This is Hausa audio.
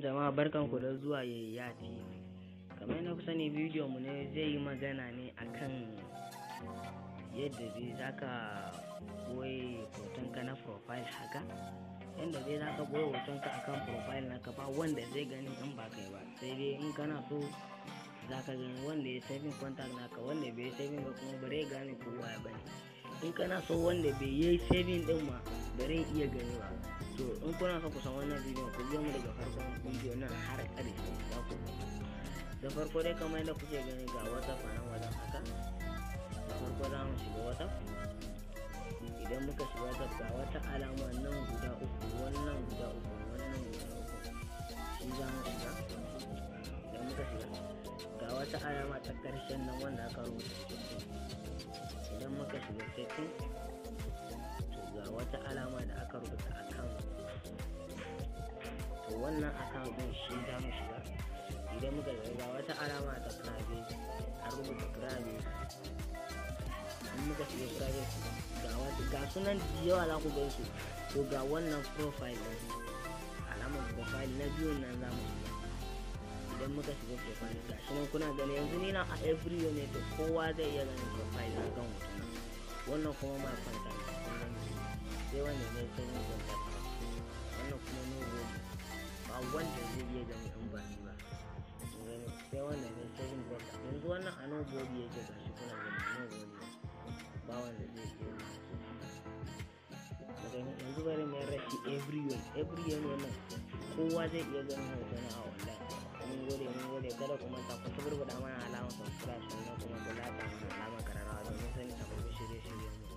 Alaikum jama'a, barkanku da zuwa Yayya TV. Kamar yadda ku sani, bidiyon mu ne zai yi magana ne akan yadda dai zaka boye hotonka na profile haka. Yadda dai zaka boye hotonka akan profile naka, ba wanda zai gani in ba kai ba. Sai dai in kana so zaka gani wanda ya saving contact naka, wanda bai saving ba kuma bare gane ko waye bane. In kana so, wanda bai yi saving din ma bare iya gani ba. To, in kuna so ku san wannan bidiyon, ku biyo mu daga farkon bidiyo nan har ƙarshe, za ku. Da farko dai, kamar yadda kuke gani, ga WhatsApp a nan wajen haka. Da farko za mu shiga WhatsApp. Idan muka shiga WhatsApp, ga wata alama nan guda uku, wannan guda uku, wannan guda uku, shi za mu shiga. Idan muka shiga, ga wata alama ta ƙarshen nan wanda aka rubuta "setting". Idan muka shiga "setting", to ga wata alama da aka rubuta "account". To, wannan account din shi za mu shiga. Idan muka shiga, ga wata alama ta "privacy", an rubuta "privacy". In muka shiga "privacy", ga wata, ga sunan da yawa za ku gan su. To, ga wannan profile din, alamar profile na biyun nan za mu shiga. Idan muka shiga profile, ga shi nan kuna gani, yanzu ni na a everyone ne, to kowa zai iya ganin profile na kan hotuna. Wannan kuma "my contact", kun gani, sai wanda ne saving contact. Wannan kuma "nobody", ba wanda zai iya gani in ba ni ba. Kun gani, sai wanda ne saving contact. Yanzu wannan a "nobody" yake, ga shi kuna gani, "nobody", ba wanda zai iya gani. Yanzu bari mai rashi "everyone". "Everyone", wannan kowa zai iya ganin hotuna a online. Mun gode, mun gode. Kada ku manta ku suburbuɗa mana alamar subscribe, sannan kuma ku latsa mana alamar kararrawa domin sanin sababbin shirye-shiryen mu.